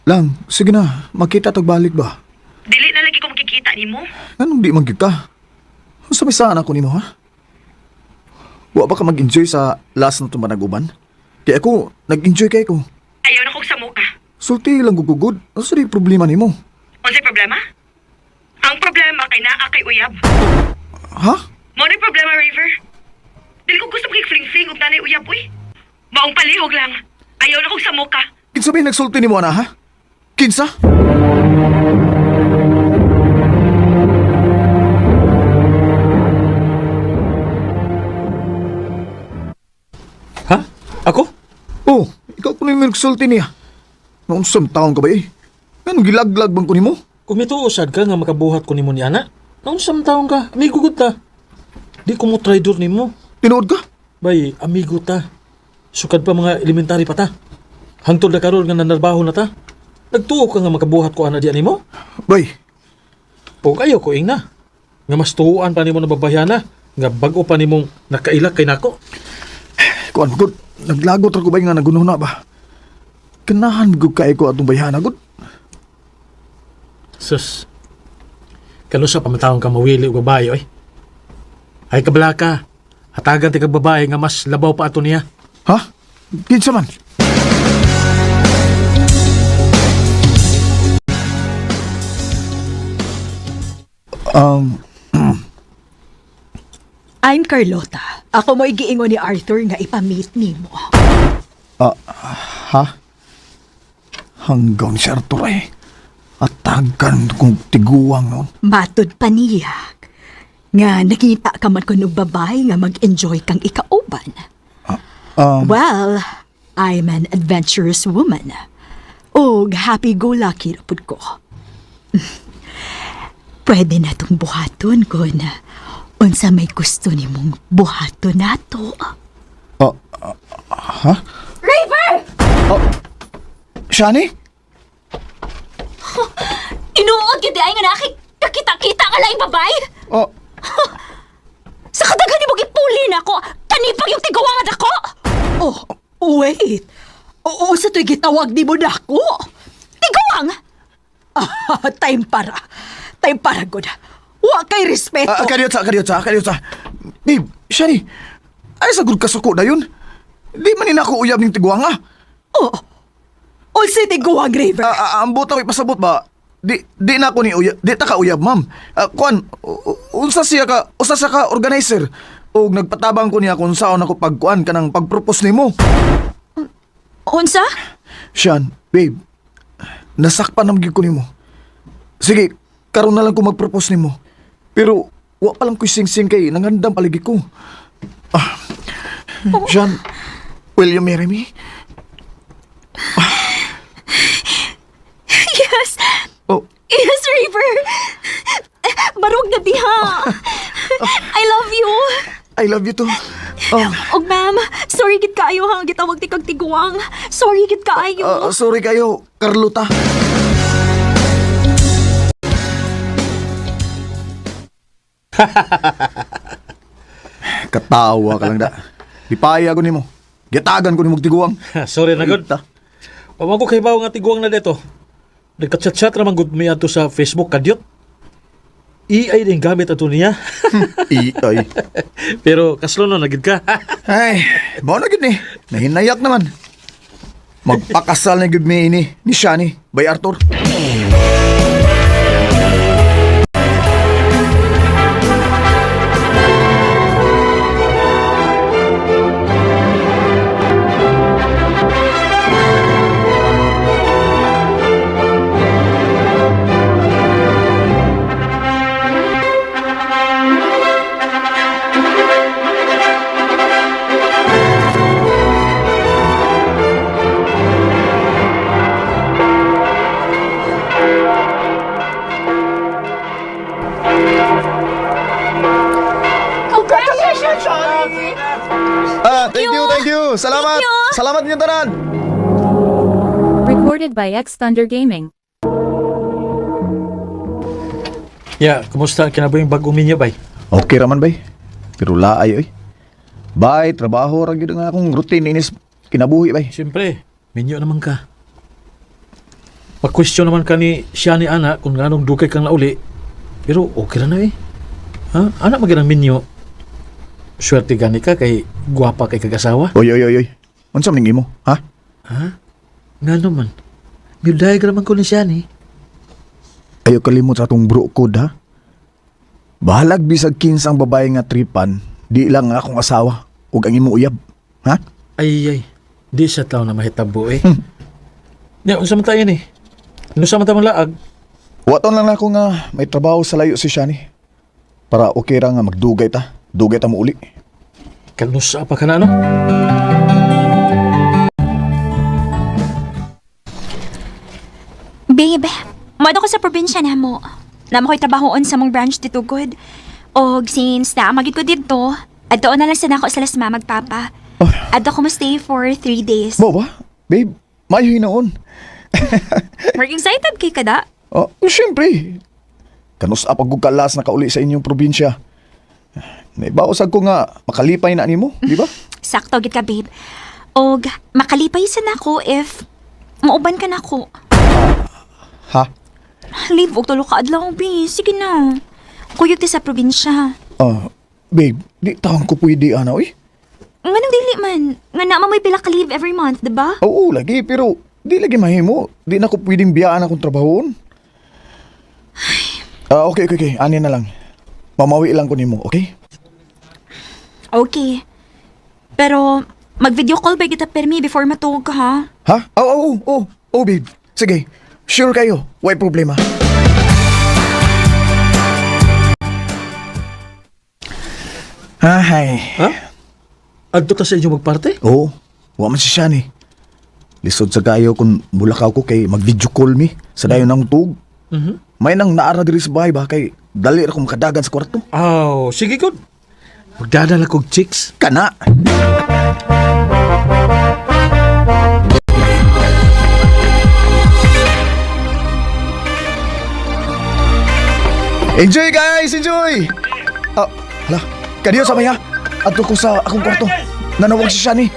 Lang, sige na, makita tag balik ba? Dili na lagi ko makikita nimo. Anong di man gyud ka? Unsa may saan ako nimo, ha? Wa ba ka mag-enjoy sa last na tumanaguban? Kaya ako, nag-enjoy kay ko. Ayaw na kog samuka. Sulti lang gugugod. Unsa di problema nimo? Unsay problema? Ang problema kay naa kay uyab. Ha? Mao ni problema, River. Dili ko gusto makik-fling-fling og nanay uyab, uy. Maong palihog lang. Ayaw na kog samuka. Kinsa may nagsulti nimo ana, ha? Kinsa? Ha? Ako? Oh, ikaw kuno yung nagsulti niya. Naunsam taon ka ba eh? Anong gilaglag bang ko nimo? Kung mituosad ka nga makabuhat ko nimo ni ana, naunsam taon ka, amigo gud ta. Di ko mo traidor nimo. Tinuod ka? Bay, amigo ta. Sukad pa mga elementary pa ta. Hangtod na karon nga nanarbaho na ta. Nagtuo ka nga makabuhat ko ana diyan nimo? Bay, O kayo ko ingna. Nga mas tuoan pa nimo na babayana, nga bag-o pa nimong nakailak kay nako. kuan gud, naglagot ra ko bay nga naguno na ba? Kanahan gud kay ko atong bayhana gud. Sus. Kanusa pa man taong ka mawili og babae oy. Ay kabla ka. Hatagan ti kag babae nga mas labaw pa ato niya. Ha? Kinsa man? Um, I'm Carlota. Ako mo'y giingon ni Arthur nga ipamit nimo. Ha? Hanggang si Arthur eh. Atagan kong tiguang noon. Matud pa niya nga nakita ka man kuno babae nga mag-enjoy kang ikauban. Well, I'm an adventurous woman. Og happy-go-lucky ra pud ko. Pwede na tong buhaton kun unsa may gusto nimong buhaton nato. Ha? River! Shani? Inuod gyud ay nga nakikita-kita ka laing babae. Oh, Sa kadaghan nimo gipuli na ako, kanipag yung tiguangan ako. Oh, wait. Oo, sa to'y gitawag ni mo na ako. Tiguang! Ah, time para. Time para, good. Wa kay respeto. Ah, kadiyot sa, kadiyot sa, kadiyot sa. Babe, Shani, ay sa good kasuko na yun. Di man ni ako uyab ning tiguang ah. Oh, unsay tiguang, River? Ah, ah, ang buta ko ipasabot ba? Di na ako ni uyab, di ta ka uyab, ma'am. Ah, kuan, unsa siya ka, usa siya ka organizer. Og nagpatabang ko niya kung saan ako pagkuan kanang pagpropose nimo. Unsa? Sean, babe, nasakpan naman gyud ko nimo. Sige, karon na lang ko mag-propose nimo. Pero wa pa lang ko'y sing-sing kay nangandam palagi ko. Ah, Sean, will you marry me? Yes. Oh, Yes, River. Barog na diha. I love you. I love you too. Oh, Og ma'am, sorry gid kaayo ha gitawag ti kag tiguang. Sorry gid kaayo. Sorry kayo, Carlota. Katawa ka lang da. Dipaya ko nimo. Gitagan ko nimo og tiguang. Sorry na gud. Ta. Wa ko kay nga tiguang na dito. Nagka-chat-chat ra man gud mi adto sa Facebook kadyot. EI din gamit ato niya. Ay. Pero kaslo na gid ka. Ay, mao na gud ni. Nahinayak naman. Magpakasal na gud mi ini ni Shani by Arthur. Congratulations! Ah, thank you, thank you. Salamat. Thank you. Salamat niyo tanan. Recorded by X Thunder Gaming. Ya, kumusta ang kinabuhing bag-ong minyo bay? Okay raman bay. Pero laay oy. Bay, trabaho ra gyud ang akong routine inis kinabuhi bay. Siyempre, minyo naman ka. Ma-question naman ka ni siya ni ana kung nganong dugay kang nauli. Pero okay ra na eh. Ha? Ana man gyud ang minyo. Swerte gani ka kay gwapa kay kag-asawa. Oy, oy, oy, oy. Unsa man ning imo, ha? Ha? Ngano man? Milday ka naman ko ni siya ni. Ayo kalimot sa atong bro code, ha? Bahalag bisag kinsang babae nga tripan, di lang ang akong asawa ug ang imong uyab, ha? Ay, ay. Di siya tao na mahitabo eh. Nya, unsa man tayo ni? Unsa man tayo laag? Waton lang nako nga may trabaho sa layo si Shani. Para okay ra nga magdugay ta. Dugay ta mo uli. Kanusa pa ka na, no? Babe, moadto ko sa probinsya namo. Namo ko'y trabahoon sa mong branch dito good. Og since naa magid ko didto, adto na lang sa nako sa las mama ug papa. Oh. Adto ko mo stay for 3 days. Mo ba? Babe, mayo hinoon. Work excited kay kada. Oh, siyempre. Kanus pa gud kalas nakauli sa inyong probinsya. Naibaosag ko nga makalipay na nimo, di ba? Sakto gid ka, babe. Og makalipay sa nako if mauban ka nako. Ha? Leave og tulo ka adlaw, babe. Sige na. Kuyog ti sa probinsya. Oh, babe, di taon ko pwede ana oy. Nganong dili man? Nga naa man mo'y pila ka leave every month, di ba? Oo, lagi pero di lagi mahimo. Di na ko pwedeng biyaan akong trabahoon. Ah, okay, okay, okay. Ani na lang. Mamawi lang ko nimo, okay? Okay. Pero mag-video call ba kita permi before matuog ka, ha? Ha? Oo, oo, oo. Oh, babe. Sige. Sure kayo. Way problema. Ay. Ha? Adto ta sa inyo magparte? Oo. Wa man si Shani. Lisod sa kayo kung mulakaw ko kay mag-video call mi sa dayon ng tug. May nang naara diri sa bahay ba kay dali ra ko makadagan sa kwarto. Aw, sige good. Magdadala kog chicks. Kana. Enjoy guys, enjoy. Ah, hala. Kadiyo sa maya. Adto ko sa akong kwarto. Nanawag si Shani.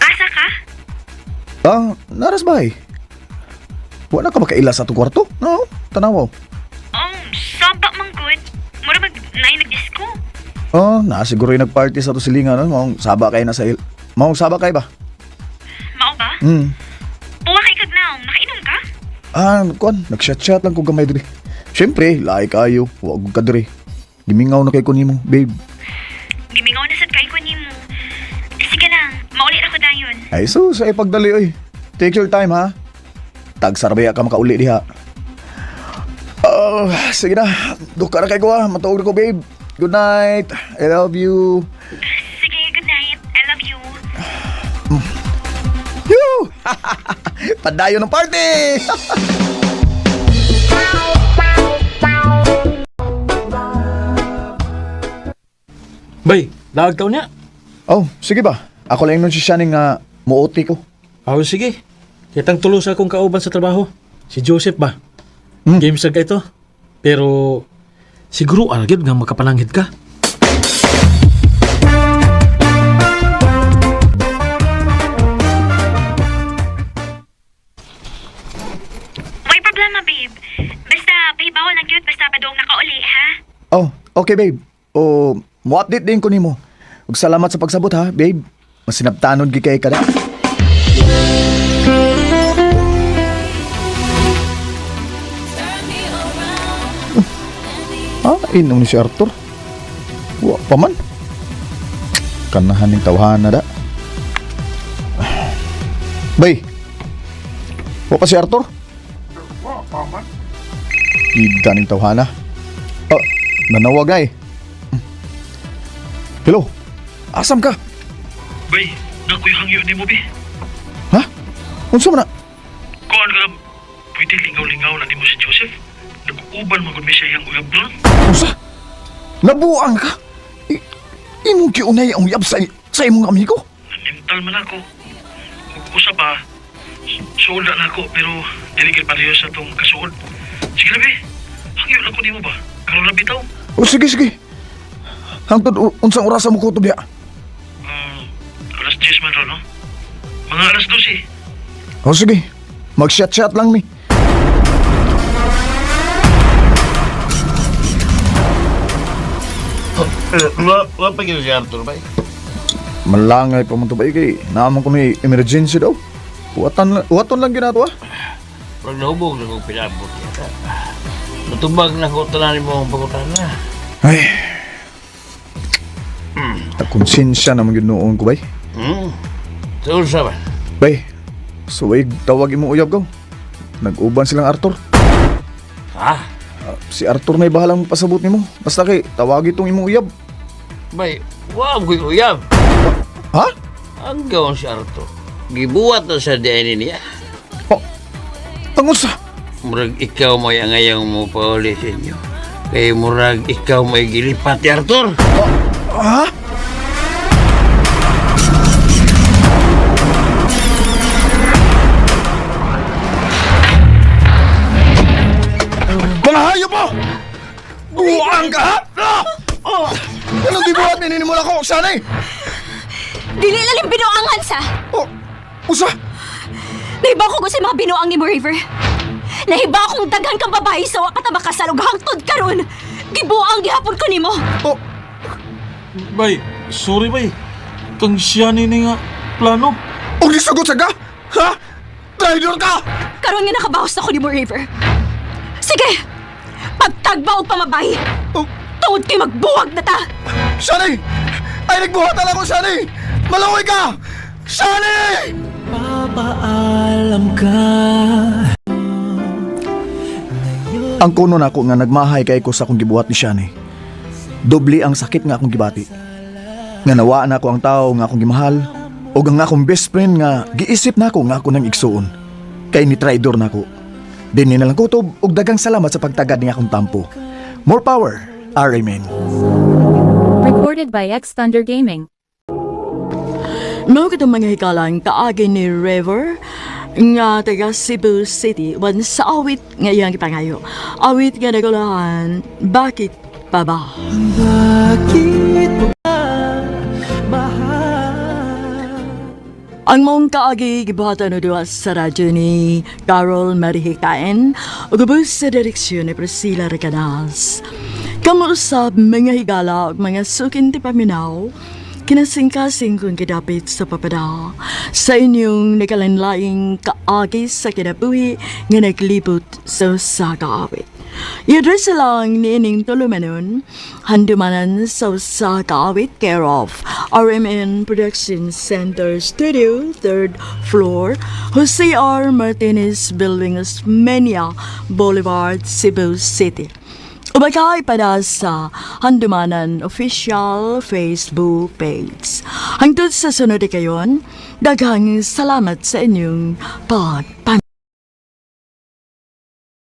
Asa ka? Ah, naras bay. Wala ka makaila sa atong kwarto? No, tanaw. Oh, saba man good. Mura mag naay nag-disco. Oh, na siguro yung nagparty sa ato silingan no? Maong saba kay na sa il. Maong saba kay ba? Mao ba? Uwa kay kagnaong, nakainom ka? Ah, kuan, nag-chat-chat lang ko gamay diri. Siyempre, lahi kayo, wa ko ka diri. Gimingaw na kay ko nimo, babe. Gimingaw na sad kay ko nimo. Sige lang, mauli ra ko dayon. Ay sus, ay pagdali oy. Take your time ha. Tagsarbaya ka makauli diha. Oh, sige na. Duka na kay ko ha. Matuog na ko, babe. Good night. I love you. Sige, good night. I love you. Yoo! Padayon ng party! Bay, laag taon niya. Oh, sige ba? Ako lang nun si Shani nga muoti ko. Aw, sige. Kitang tulo sa akong kauban sa trabaho. Si Joseph ba? Game sa ito. Pero siguro ara gyud nga makapananghid ka. May problema, babe. Basta pahibaw lang gyud basta padung nakauli, ha? Oh, okay babe. Oh, mo-update din ko nimo. Ug salamat sa pagsabot ha, babe. Masinabtanon gid kay kada. Ah, inom ni si Arthur. Wa pa man. Kanahan ning tawhana da. Bay. Wa pa si Arthur? Wa pa man. Ida ning tawhana. Oh, nanawag ay. Hello. Asam ka? Bay, nakoy hangyo ni mo, bi. Ha? Unsa man na? Kuan ka, pwede lingaw-lingaw na nimo si Joseph. Nag-uban man gud mi siya iyang uyab doon. Unsa? Nabuang ka? Imong giunay ang uyab sa imong amigo? Mental man ako. Ug usa pa, suod na nako pero dili gid pareho sa tong kasuod. Sige na, bi. Hangyo lang ko nimo ba? Karon na bitaw. O sige sige. Hangtod unsang orasa mo kutob diha? Alas 10 man ron, no? Mga alas 12. O sige, mag-chat-chat lang mi. Wa pa gyud si Arthur bay. Malangay pa man to ba kay naamon ko may emergency daw. Uwatan, uwaton lang ginato ah. Pag nahubog na kong pinabot yata. Natubag na ko tanan mo ang pangutana. Ay. Nakonsensya naman yun noon ko bay. Sa unsa man? Bay, suway tawag imong uyab ko. Nag-uban silang Arthur. Ha? Si Arthur na bahalang pasabot nimo. Basta kay tawag itong imong uyab. Bay, wa ko uyab. Ha? Ang gawon si Arthur. Gibuhat na sa DNA niya. Oh. Ang unsa? Murag ikaw may angayang mo pauli sa inyo. Kay murag ikaw may gilipat ni Arthur. Ha? Mga hayop mo! Buang ka! Ha? Ah! Oh! Anong gibuhat ni mo ako, Sanay? Dili lalim binuangan sa. Oh, usa! Nahiba ko sa mga binuang ni mo, River. Nahiba akong daghan kang babae sa wa ka ta makasal og hangtod karon. Gibuang gihapon ko nimo. Oh, Bay, sorry bay. Kang siya ni nga plano. og nisugot sa ka? Ha? Traitor ka! Karon nga nakabawas na ko ni mo, River. Sige! Pagtagba og pamabay. Oh, Tungod kay magbuwag na ta. Shani! Ay, nagbuhat na lang ako, Shani! Malaway ka! Shani! Ang kuno nako nga nagmahay kay ko sa akong gibuhat ni Shani. Doble ang sakit nga akong gibati. Nga nawaan nako ang tao nga akong gimahal ug ang akong best friend nga giisip nako nga ako nang igsuon. Kay ni traidor nako. Dinhi na lang kutob ug dagang salamat sa pagtagad ni akong tampo. More power, RMN. Recorded by X Thunder Gaming. Mao katong mga hikalang kaagi ni River nga taga Cebu City wan sa awit nga iyang gipangayo. Awit nga nagulahan, bakit pa ba? Ang mong kaagi gibuhatan o duha sa radyo ni Carol Marihikain ug ubos sa direksyon ni Priscilla Recanas. Kamo usab mga higala ug mga sukin ti paminaw, kinasingkasing kung kidapit sa papada sa inyong nakalanlaing kaagi sa kinabuhi nga naglibot sa usa ka awit. I-address lang niining tulumanon, handumanan sa usa ka awit care of RMN Production Center Studio, 3rd floor, Jose R. Martinez Building, Osmeña Boulevard, Cebu City. Umakay para sa Handumanan official Facebook page. Hangtod sa sunod kayon, daghang salamat sa inyong pagpamilya.